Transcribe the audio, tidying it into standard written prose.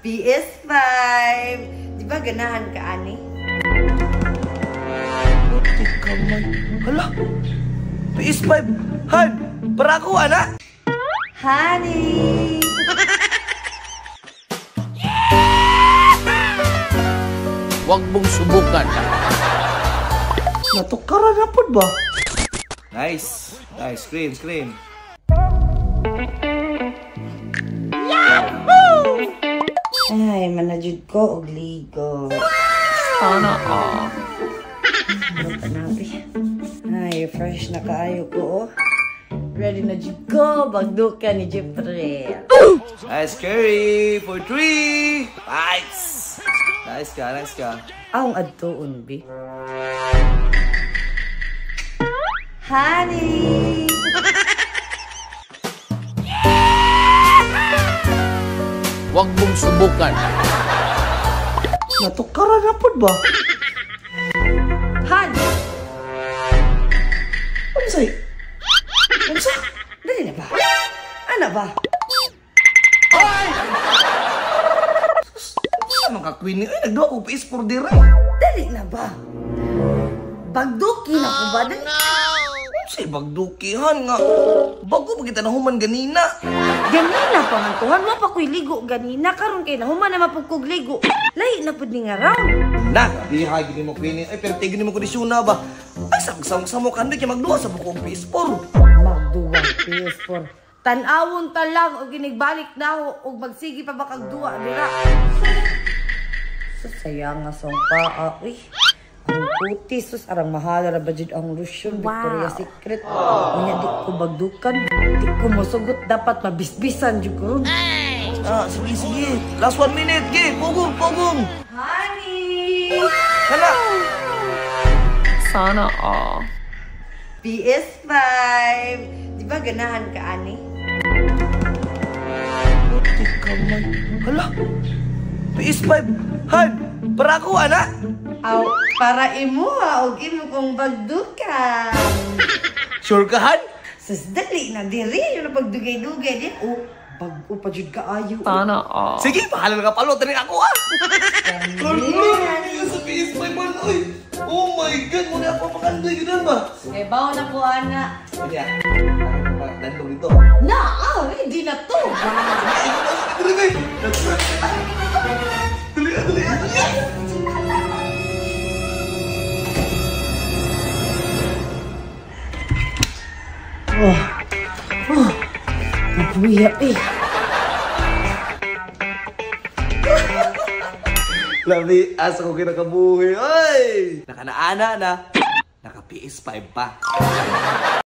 PS5! Di ba ganahan ka, ani? Puti kamay. Hala! PS5! Han! Para ako, ana! Honey! Huwag mong subukan. Natukaran na po ba? Nice. Nice. Screen, screen. Yahoo! Ay, manajud ko og ligo. Sana all. Ay, fresh na kaayo ko, oh. Ready na jud ko, bagduka ni Jeffrey. Nice carry for 3. Nice. Nice ka, nice ka. Ang adtoon, bi. Honey! Huwag mong subukan. Natukaran na po ba? Han! Ano sa'yo? Ano sa? Dali na ba? Ano ba? Sa mga queen ni? Ay, nagduwa ko PS4 dira. Dali na ba? Bagduki na ko ba? Dali. Ano sa'yo bagdukihan nga? Bago pa kita nahuman ganina. Ganina pa man tuhan. Wa pa ko'y ligo ganina. Karon kay nahuman na mapugkog ligo. Lahi na pud ni nga round. Na, diha gini mo queen. Ay, pero tigin mo kondisyon na ba? Ay, samok-samok kandoy kay magduwa sa bukong PS4. Magduwa PS4. Tan-awon ta lang og ginigbalik na ho og magsige pa ba kag duwa dira. Sus, saya nga sa paa. Uy, ang puti sus arang mahala ra ba jud ang lotion Victoria's Secret. Unya di ko bagdukan, di ko mosugot, dapat mabisbisan jud ko ron. Ah, sige sige. Last 1 minute, ge. Pugong, pugong. Honey! Hala. Sana all. PS5. Di ba ganahan ka ani? Puti kamay. Hala. PS5. Han, para ako, ana. Aw, para imuha og imo kong bagdukan. Sure ka, Han? Sus, dali na diri yung pagdugay-dugay din. Oh, bag-o pa jud kaayo. Sana all. Sige, bahala na ka palo. Tani ako, ah. Hala, sa PS5 man, oy. Oh my God, muna ako pakandoy ganun ba? Eh, bawo na ko, ana. Sige, dandong dito. Na, ah, hindi na to. Dali, dali, dali, dali. Oh, oh, nabuya eh. Labi, asa ko kinakabuhi. Oy! Nakanaana na. Naka PS5 pa.